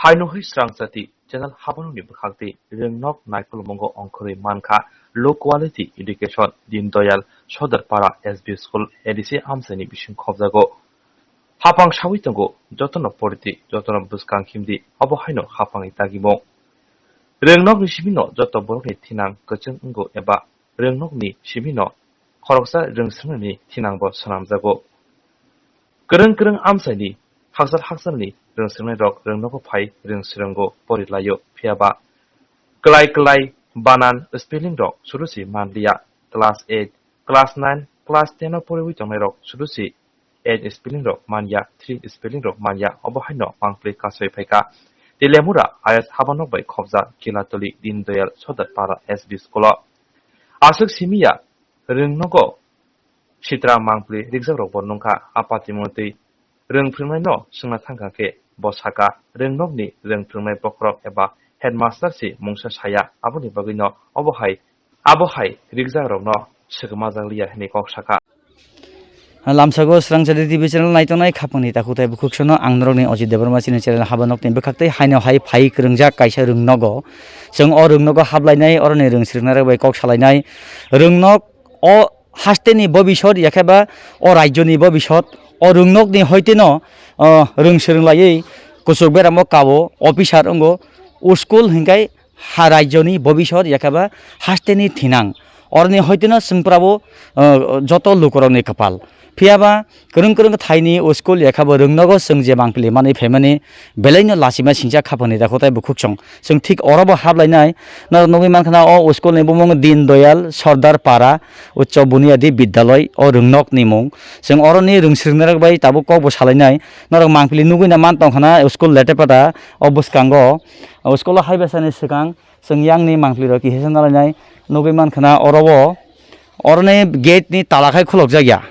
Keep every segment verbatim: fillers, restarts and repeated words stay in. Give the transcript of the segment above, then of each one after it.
Aino hai srangchati channel habanokni bwkhakti Rwngnok naikolmungo ongkhorwi mankha low quality education Din Doyal Sodar Para S B School A D C amchaini bising khobjago. Hapang sawi tongo jotono poridi, jotono bwskang himdi, obo haino hapangni dagimung. Rwngnokni simino joto borokni thinang kwchwng wngo eba rwngnokni simino khoroksa rwngswngnani thinangbo swnamjago. Kwrwng kwrwng amchaini hakchal hakchalni rwngswrwngnairok rwngnogo phai rwngswrwngo porilaio, phiyaba klai klai banan spelling rok surusi manliya. Class eight, class nine, class ten o poriwi tongnairok surusi eight spelling rok manya, three spelling rok manya, obo haino mangpli kasoi phaikha. Telemura I S habanok bai khobjak Kilatoli Din Doyal Sodar Para S B School o. Aswk simiya rwngnogo sitra mangpli rikjak rokbo nungkha. Apatwi mwnwi rwng phwrwngnaino swngna thangkha khe bo sakha, rwngnokni rwng phwrwngnai bokhorok eba headmaster se mungsa saya, aboni bagwino obo hai, abo hai rikjak rokno swkma jak liya hwnwi kok sakha. Lamsago Srangchari T V channel naitongnai khapangni takhuk tei bukhuk sono ang norokni Ajit Debbarma chini channel habanokni bwkhaktwi haino hai phai kwrwngjak kaisa rwngnogo. Chwng o rwngnogo hablainai oroni rwng swrwngnairok bai kok salainai. Rwngnok o hasteni bobisot, yakheba o rajyoni bobisot, o rwngnokni hoiteno, o, rwng swrwng laiwi kuchuk beramo kabo, officer wngo, o school hinkhai ha rajyoni bobisot, yakheba hasteni thinang. Oroni hoiteno chwngprabo, o, joto lukurokni kwpal. Phiyaba kwrwng kwrwng thaini o school yakhabo rwngnogo chwng je mangpili manwi phaimani belaino lachima singcha khapangni dakho tei bukhuk chwng. Chwng thik orobo hablainai. Norok nugwi mankha na o school ni bumung Din Doyal Sordar Para Uccho Buniyadi Bidyaloi o rwngnok ni mung. Chwng oroni rwng swrwngnairok bai tabuk kokbo salainai. Norok mangpili nugwi na man tongkha na school Letepata o bwskango. O school o hai bwsani swkang chwng yang ni mangpili rok kisa nalainai nugwi mankha na oro o. Oroni gate ni tala khai khulokjak ya.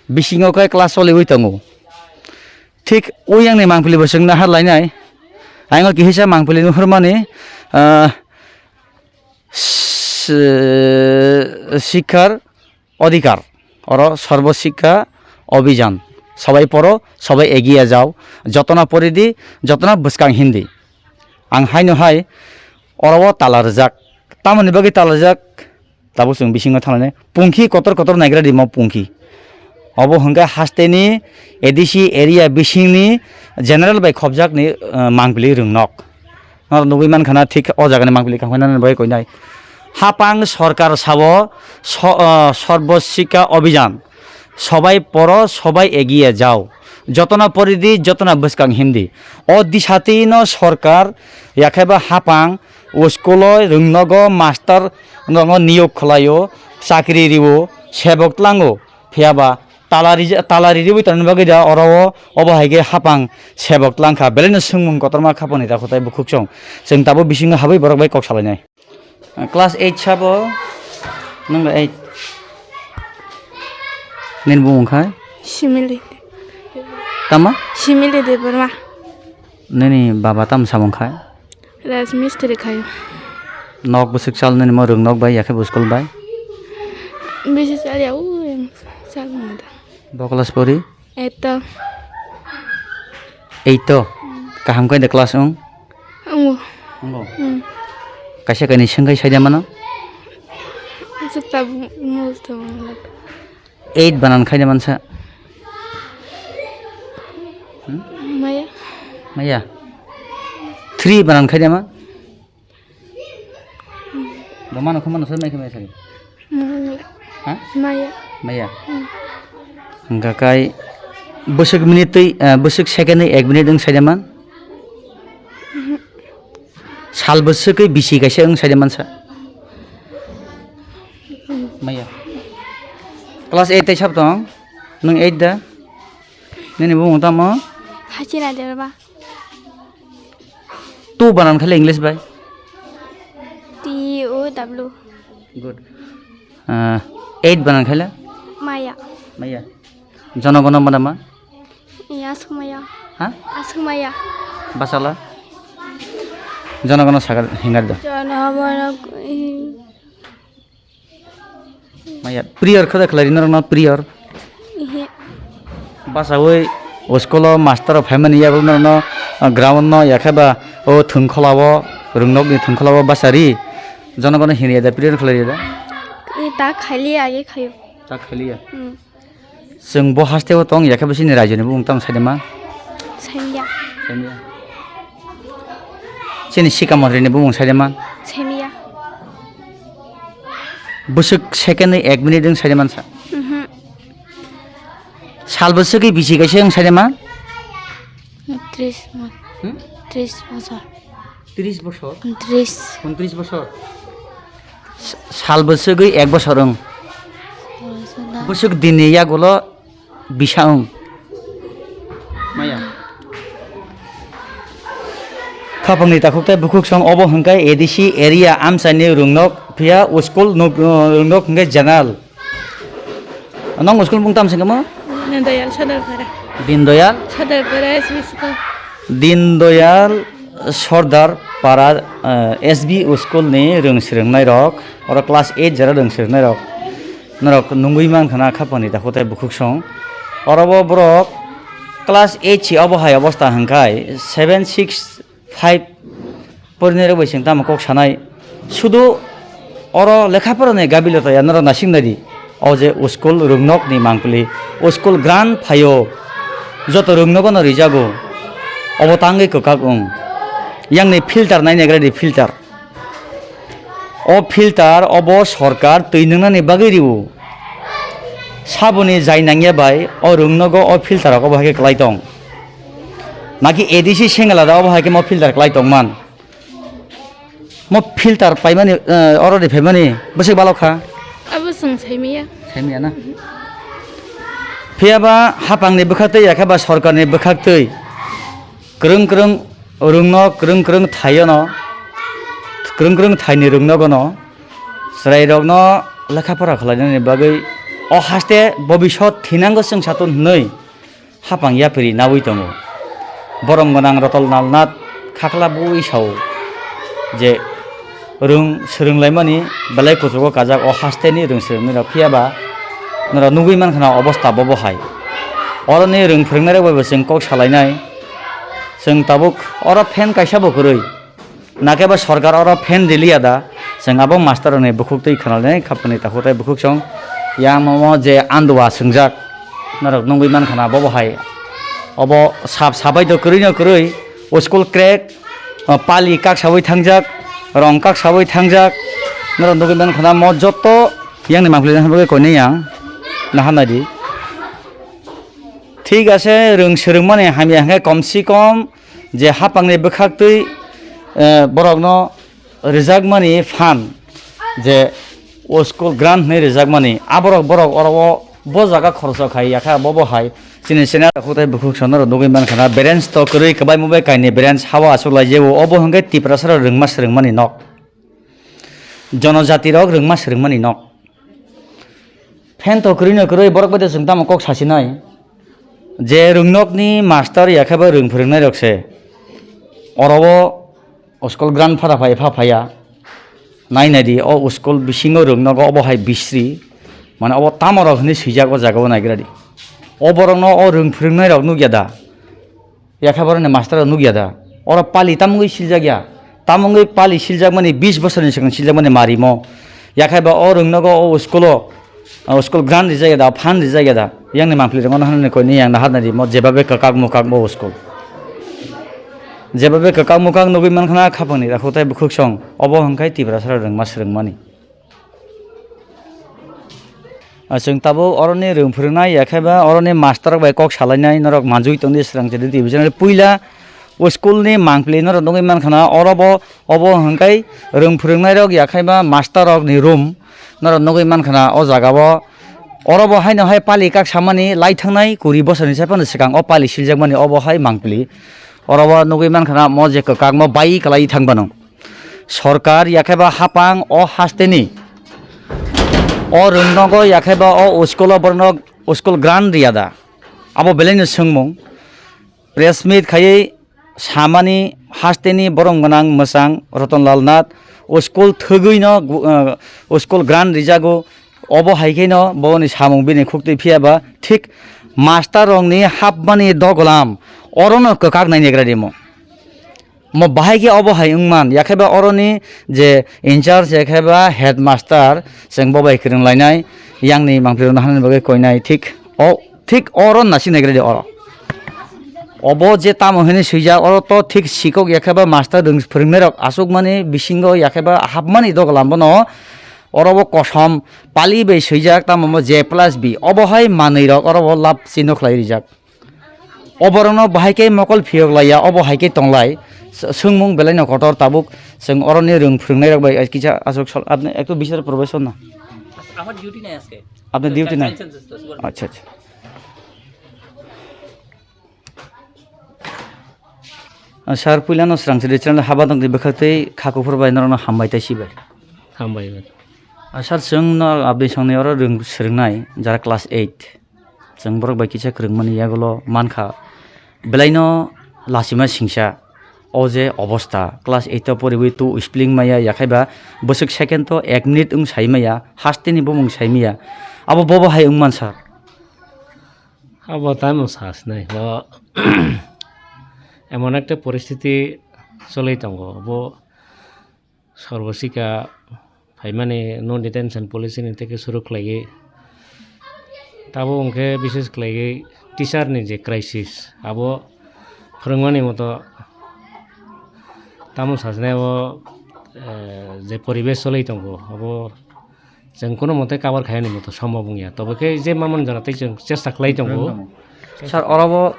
Bisingo khe class choliwi tongo. Thik o yang ni mangpili bo chwng nahar lainai. Ang o kisa mangpili nuhur mani, ah, si-, Sikhar Odhikar. Oro Sarva Shiksha Abhiyan. Sabai poro, sabai egiye jao. Jotona poridi, jotona bwskang hindi. Ang haino hai oro o tala rwjak. Tamoni bagwi tala rwjak? Tabuk chwng bisingo thanglai pungkhi kotor kotor naigra rimo pungkhi. Obo hwnkhe hasteni A D C area bisingni general bai khobjakni, eh, mangpili rwngnok. Norok nugwi mankha na thik o jagani mangpili kangkhainani bai koinai. Hapang sorkar sao so-, eh, Sarva Shiksha Abhiyan. Sobai poro, sobai egiye jao. Jotona poridi, jotona bwskang hindi. O disatino sorkar yakheba hapang o school o rwngnogo master rokno niyok khwlaio, chakri rio, sebok tlango, phiyaba tala rija-, tala ririwi tongni bagwi da oro o, obo hai khe hapang sebok tlangkha, belaino swngmung kotorma khapangni dakho tei bukhuk chwng. Chwng tabuk bisingo habwi borok bai kok salainai. Class eight sabo, nwng ba eight. Nini bumung khai? Simili. Tama? Simili Debbarma. Nini baba tam samung khai? Rajmistri khayo. Nok bwswk chal nini mo rwng nok bai yakhe bo school bai? Bisi chal ya, u yang chal mada. Bo class pori? Eto. Eito. Kaham kai de class ong? Ongo. Ongo. Hmm. Kaisa kaini sengkai saida mano? Asuk tabu mo to. Eight banan khaide mansa. Hmm? Maya. Maya. Three banan khaide ma? Bo mano khe mano soi mai khe mai sari. Maya. Ha? Maya. Maya. Hmm. Hingka kai bwswk minute twi, eh, bwswk second twi ek minute wng saide man? Sal bwswkwi bisi kaisa wng saide mansa. Maya. Class eight tai sab tong? Nwng eight da? Nini bumung tamo? Hasina Debbarma. Two banan khaile English bai? T O W. Good. Ah, eight banan khaile? Maya. Maya. Jono gono madama? Iya, aswk maya. Ha? Aswk maya. Basala? Jono gono sagar hingar do. Jono gono, i- Maya, prayer khe da khlai rino rokno prayer? Ihe. Basawi o school o master rok phaimani yago norokno ah, ground no yakhe ba o thwngkhola o, rwngnok ni thwngkhola o bachari, jonogono hini ya da, prayer khlai ya da? E, ta khailiya, age khayo. Ta khailiya? Hmm. Chwng bo haste o tong yakhe bo chini raijoni bumung tamo saide man? Saimya. Saimya. Chini sikamon rini bumung saide man? Saimya. Bwswk second ni ek minute wng saide man sa? Mhm. Sal bwswk bisi kaisa wng saide man? Tris mon. Hmm? Tris bosor. Tris bosor? Tris. Untris bosor? S-, sal bwswgwi ek bosor wng. Bosor da. Bwswk dinni yagulo bisa wng. Maya. Khapangni takhuk tei bukhuk song obo hwnkhe A D C area amchaini rwngnok phiya school nuk-, rwngnok hwnkhe general. Nong school mung tam singkamo? Dindayal Sadarpara. Dindayal? Sadarpara S B school. Dindayal Sardar Para, eh, S B school ni rwng swrwngnairok, oro class eight jora rwng swrwngnairok, norok nungwi mankha na khapangni takhuk tei bukhuk song. Oro bo borok class eight si obo hai obostha hwnkhai seven six five porinai rok bai chwng tamo kok sanai. Sudu oro lekha pora ni gabilota ya norok nasing nai di. O je school rwngnok ni mangpili, school grant phaio, joto rwngnogo no rijago. Obo tangwi kwkak wng. Yang ni filter nai nai gra di, filter. O filter obo sorkar twi nwngnani bagwi rio. Saboni jai nangya bai o rwngnogo o filter rok obo hai khe kwlai tong. Naki A D C Sengela da obo hai khe mo filter kwlai tong man. Mo filter paimani, eh, oro de phaimani bwswk balok kha. Abo chwng saimaya. Saimaya na? Phiya ba hapang ni bwkhak twi ya khe ba sorkar ni bwkhak twi kwrwng kwrwng rwngno, kwrwng kwrwng thaio no, kwrwng kwrwng thai ni rwngnogo no chwrai rok no lekha pora khlai nani bagwi o haste bobisot thinango chwng satung hwnwi hapang yapri naui tongo. Borom gwnang Rotol Nalnath khakla bui sao je rwng swrwng laimani belai kuchugo kajak o haste ni rwng swrwng nai rok, phiya ba norok nugui mankha na obostha bobo hai. Oro ni rwng phwrwng nai rok bai bo chwng kok salai nai, chwng tabuk oro fan kaisa bo kwrwi. Nakhe bo sorkar oro fan riliya da, chwng abo master rokni bukhuk twi khwnalnai khapangni takhuk tei bukhuk song yang omo je andua swngjak norok nugui mankha na bobo hai. Obo sap sabai do kwrwi no kwrwi, o school crack, o pali kak sabai thangjak, rong kak sabai thangjak, norok nugui mankha na mo jotto yang ni mangpili na bagwi koinai yang naharnai di. Thik ase, rwng swrwngmani hamya hwnkhe kom si kom je hapangni bwkhaktwi, eh, borokno rijakmani phan je o school grant hwnwi rijakmani, aborok borok oro o bo jaga khoroksa khai yakha bobo hai chini senior takhuk tei bukhuk sono rok nugui mankha na, branch to kwrwi kwbaima bai kainwi branch hao achuk lai jebo, obo hwnkhe Tiprasa rok rwngma swrwngmani nok, jonojati rok rwngma swrwngmani nok. Phen to kwrwi no kwrwi borok bai de chwng tamo kok sasinai. Je rwngnokni master ya khe ba rwng phwrwngnairok se. Oro o school grandfather phai pha phaiya. Nai nai di o school bisingo rwngnogo obo hai bisri. Mane obo tamo rok hinwi swijak o jaga o naigra di. O borokno o rwng phwrwngnairok nukya da? Yakhe borokni master rok nukya da? Oro pali tamungwi siljak ya? Tamungwi pali siljakmani bis bosorni swkang siljakmani marimo. Yakhe ba o rwngnogo o school o, o school grant rijak ya da, fund rijak ya da? Yangni mangpili rwngmano hanani koini yang naharnai rimo, jebabe kwkak mwkak bo school. Jebabe kwkak mwkak nugui mankha na khapangni takhuk tei bukhuk song. Obo hwnkhe Tiprasa rok rwngma swrwngmani. Ah, chwng tabuk oroni rwng phwrwngnai, yakhe ba oroni master rok bai kok salainai norok manjui tongdi, swrang chini division puila o school ni mangpili norok nugui mankha na, oro bo obo hwnkhe rwng phwrwngnairok yakhe ba master rok ni room norok nugui mankha na o jaga o. Oro bo haino hai pali kak samani lai thangnai kuri bosor ni sai phano swkang o pali siljakmani obo hai mangpili. Oro bo nugui mankha na mo je kwkak mo bai kwlai thang bano. Sorkar yakhe ba hapang o hasteni o rwngnogo yakhe ba o school o borokno school grant riya da? Abo belaino swngmung. Press meet khaiwi samani hasteni borom gwnang mwchang Ratan Lal Nath o school thwgwino gu-, o school grant rijago. Obo hai kheno boni samung bini khuktwi phiya ba thik master rokni hapmani dogolam orono kwkak nai negra rimo. Mo bahai khe obo hai wngman, yakheba oroni je in charge, yakheba headmaster, chwng bo bai kwrwng lainai, yangni mangpli rwna hanani bagwi koinai, thik o, thik oro nasinai gre de oro. Obo je tamo hwnwi swijak, oro to thik sikok yakheba master rwng-, phwrwngnairok aswkmani bisingo yakheba hapmani dogolam bono oro bo kosom pali bai swijak, tamo mo J plus B, obo hai manwirok oro bo lab chinno khlai rijak. Oborokno bahai khe mokol phiyok laiya, obo hai khe tonglai. S-, swngmung belai no kotor tabuk, chwng oroni rwng phwrwngnairok bai kisa aswk sol-, apni ektu bisar profession na? আমার ডিউটি নাই আজকে। আপনি ডিউটি নাই? আচ্ছা, আচ্ছা। Ah, sir, puilano Srangsri channel haba tongdi bwkhaktwi kha kuphur bai norokno hambai tei sibai. Hambai bai. Ah, sir, chwng no abdi songni oro rwng-, swrwngnai jara class eight. Chwng borok bai kisa kwrwngmani yagulo mankha. Belaino lachima singsa. O je obosta, class eight o poriwi tu spelling maya, yakhaiba bwswk second o ek minute wng sai maya, hasteni bumung sai maya. Abo bobo hai wngman sir. Abo tamo sasnai, bo emon ekta poristiti choli tongo, bo sorbo sika phaimani no detention policy ni tei khe suru khlaiwi, tabo hwnkhe bises khlaiwi teacher ni je crisis, abo phwrwngmani moto tamo sasnai, abo, eh, je poribesh choli tongo, abo Chwng kuno mote cover khaiyani moto sombo wngya. Tobo khe je mamon jora tei chwng chesta khlai tongo. Sir, orobo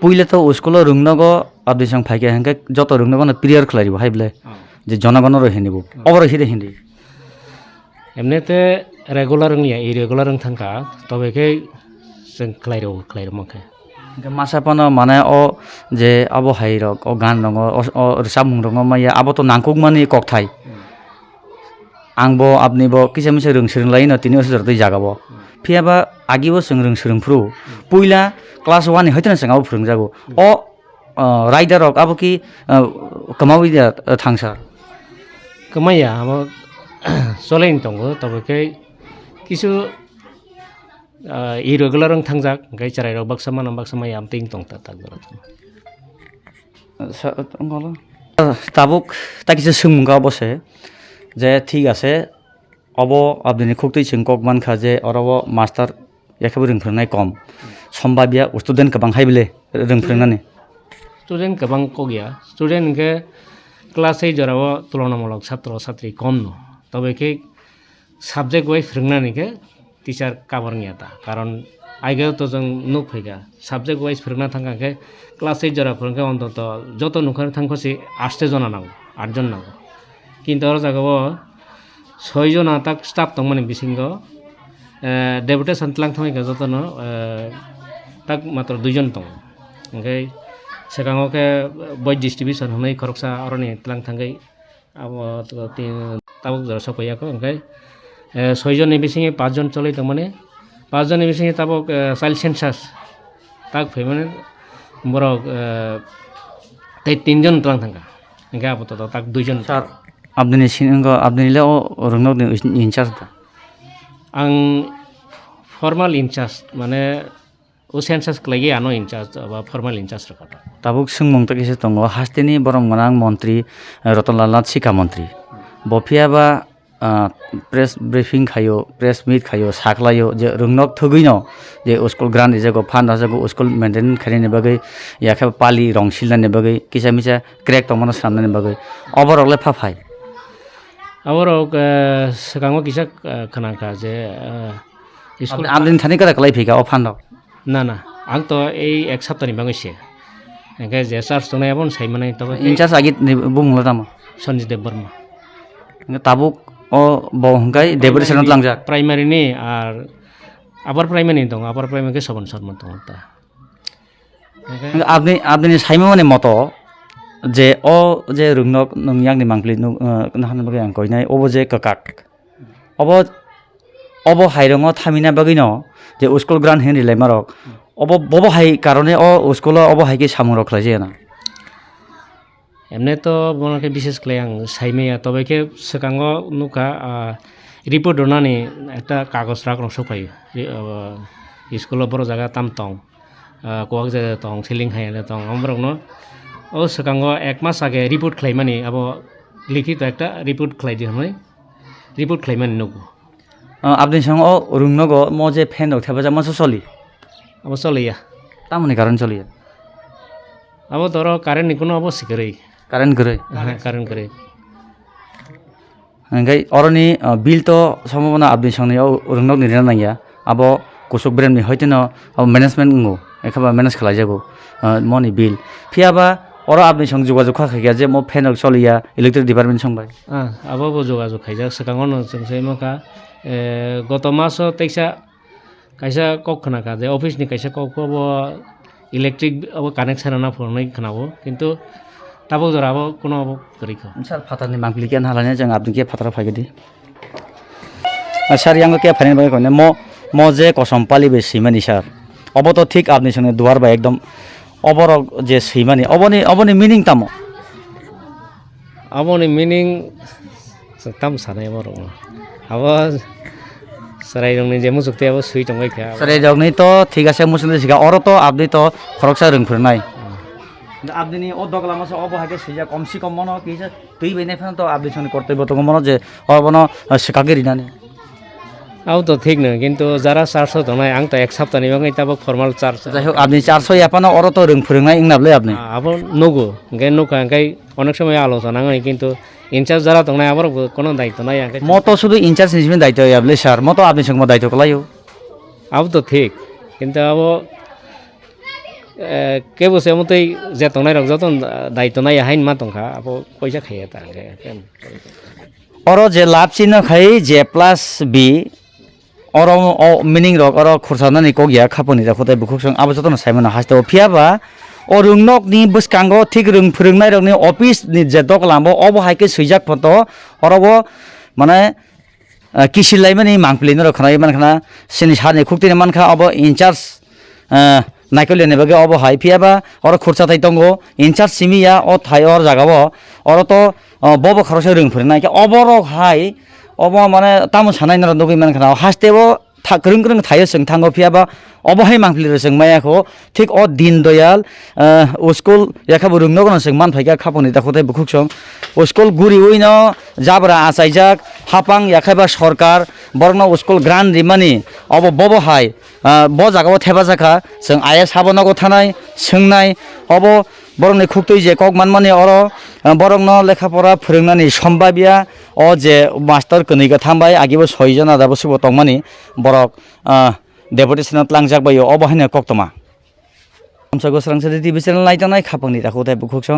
puila to school o rwngnogo abdi chwng phaikha hwnkhe joto rwngnogo no prayer khlai ribo hai ble. Oh. Je jonogono rw hini bo. Oh. Obo rw hide hindi. Emne te regular wngya, irregular wng thangkha. Tobo khe chwng khlai rw, khlai rw mankhe. Hwnkhe masa phano mane o je abo hai rok, o gan rongo, o, o rwchapmung rongo maya, abo to nangkukmani kokthai. Hmm. Ang bo abni bo kisa misa rwng swrwng lai no tini o sijor twi jaga bo. Hmm. Phiya ba agi bo chwng rwng swrwng phuru. Hmm. Puila class one ni hoiteno chwng abo phwrwng jago. Hmm. O, o, rider rok abo ki, o, kwmawi da, o, thangsa? Kwmaya abo chole wng tongo, tobo khe kisu, ah, irregular wng thangjak, hwnkhe chwrairok baksa mano baksa maya amtwi wng tong ta tak jora. Sa-, tabuk ta kisa swngmung kha obo se je thik ase, obo abdini khuktwi chwng kok mankha je oro o master yakhe bo rwng phwrwngnai kom, sombabya student kwbang hai bile rwng phwrwngnani. Student kwbang kok ya, student hwnkhe class eight jora o tulonamulok satro satri kom no, tobe khe subject wise phwrwngnani khe teacher cover wngya ta, karon aigeo to chwng nuk phaikha, subject wise phwrwngna thangkha khe class eight jora phwrwngkhe ontoto joto nukha thangkho se aste jona nango, aat jon nango, kintu oro jaga o soi jona tak staff tongmani bisingo, eh, deputation tlang thangkha jotono, eh, tak matro dui jon tongo, hwnkhe swkango khe voice distribution hwnwi khoroksa oroni tlang thangwi. Abo to tin tabuk jora sokpaiya kho, hwnkhe, eh, soi jonni bisingo paanch jon choli tongmani, paanch jonni bisingo tabuk, eh, child census tak phaimani borok, eh, tei tin jon twlang thangkha, hwnkhe abo to tak dui jon. Sir, abdini sini wngkha, abdini le o rwngnokni in charge da? Ang formal in charge, mane, O census khlaigwi ano in charge, aba formal in charge rwkha ta. Tabuk swngmung tei kisa tongo, hasteni borom gwnang montri, eh, Ratan Lal Nath, sikha montri. Bo phiya ba, ah, press briefing khaio, press meet khaio, sakhlaio je rwngnok thwgwino je school grant rijago, fund rwjago, school maintain khainani bagwi, yakhe pali rong silnani bagwi, kisa misa crack tongmano swnamnani bagwi. Oborok le pha phai. Aborok, eh, swkango kisa, eh, khwnangkha je, eh, school. Abni, abni thani kada kwlai phika o fund rok? Na, na, ang to ei ek saptani bagwi se. Hwnkhe je charge tongnai abono sai manai, tobo in charge agi ni bumung le tamo? Sanjay Debbarma. Hwnkhe tabuk o bo hwnkhe deputation o tlangjak? Primary ni ar upper primary ni tongo, upper primary khe Sobon Sharma tongo ta. Hwnkhe abni, abni saimani moto je o je rwngnok nwng yakni mangpili nuk, eh, nahani bagwi ang koinai, obo je kwkak. Obo, obo hai rwngo thamina bagwino je school grant hinwi rilaimarok. Obo, bobo hai karone o school o obo hai khe samungrok khlaijak ya na? Emne to bono khe bises khlai ang sai maya, tobe khe swkango nukha, ah, report rwnani ekta kagoj rak rok sok phaio. Ri-, ah, school o borok jaga tam tong, ah, kwak jaga tong, selling hai tong, amo borok no O swkango ek mas age report khlaimani, abo likhito ekta report khlai di hwnwi report khlaimani nugo. Ah, aboni song o rwngnogo mo je fan rok thepajak, mo se choli? Abo choliya. Tamoni karon choliya? Abo toro current ni kuno abo sikarwi. Current kwrwi? Aha, current kwrwi. Hingke oroni, ah, bill to somo bono aboni songni o rwngnokni rina nangya. Abo kusuk bremni hoiteno abo management wngo, ekhaba manage khlaijago, ah, moni bill. Phiyaba oro aboni song jogajog kha khaikha je mo fan rok choliya electric department song bai. Ah, abo bo jogajog khaijak, swkango no chwng sai mankha, eh, goto maso teisa kaisa kok khna kha je office ni kaisa kok bo electric abo connection rwna phunuknai khna o, kintu tabuk jora abo kuno abo kwrwi kha. Sir, phatar ni mangpili khe halani jeng aboni khe phatar phai di. Ah, sir, yang khe phaini bagwi kone mo, mo je kosom pali bai swimani sir. Obo to thik aboni songni duar bai ekdom oborok je swimani, oboni, oboni meaning tamo? Aboni meaning chwng tam sanai borokno. Abo chwrairokni je muchuk tei abo swi tongbai kha. Chwrairokni to thik ase muchuk tei sika, oro to abdi to khoroksa rwng phwrwngnai. Hmm. Abdini o dogla masa obo hai khe swijak, kom si kom mono kisa twi bai nai phano to abdi songni kortoi bo tongo mono je obono, ah, swkagwi rinani. Abo to thik no, kintu jara charso tongnai, ang to ek saptani bagwi tabuk formal charso. Jai hok, abni charso yaphano oro to rwng phwrwngnai wngna bwle abni? Ah, abo nugo, hwnkhe nukha, hwnkhe onek somoi alochona wngwi, kintu in charge jara tongnai aborok bo kono daityo nai ya, hwnkhe. Mo to sudu in charge ni simi daityo ya bwle sir, mo to abni songmo daityo kwlaio. Abo to thik, kintu abo, eh, kebo se motwi je tongnai rok joto daityo nai ya hain ma tongkha, abo koisa khaiya ta hwnkhe. Oro je lab chino khai je plus B, oro o meaning rok oro khursa nani kok ya khapang ni jakho tei bukhuk song abo jotono sai mano haste o. Phiya ba o rwng nok ni bwskango thik rwng phwrwng nai rok ni office ni je doglam bo obo hai khe swijak photo oro bo mane, ah, kisil lai mani mangpili norok khna man khna sini sar ni khuk tini man kha obo in charge, ah, Naikol yani bagwi obo hai. Phiya ba oro khursa thai tongo, in charge simi ya o thai o jaga o, oro to, ah, bobo khoroksa rwng phwrwng nai khe obo rok hai obo mane tamo sanai norok nugwi man khna haste o tha-, kwrwng kwrwng thaio chwng thango, phiya ba obo hai mangpili rw chwng maya kho. Thik o Din Doyal, ah, school yakha bo rwng nogo no chwng man phai kha khapang ni dakho tei bukhuk song. O school guriwi no jabra achaijak, hapang yakhai ba sorkar borok no school grant rimani obo bobo hai, ah, bo jaga o thepajak kha. Chwng I A S sabo nogo thanai, swngnai, obo borok ni khuk twi je kok man mani oro, ah, borok no lekha pora phwrwng nani sombab ya. O je master kwnwi kwtham bai agi bo soi jona da bo subo tong mani borok, ah, deputation o tlangjak bai o, obo haino koktwma. Amsa Gosrang Sadi T V channel nai tongnai khapang ni dakho tei bukhuk song.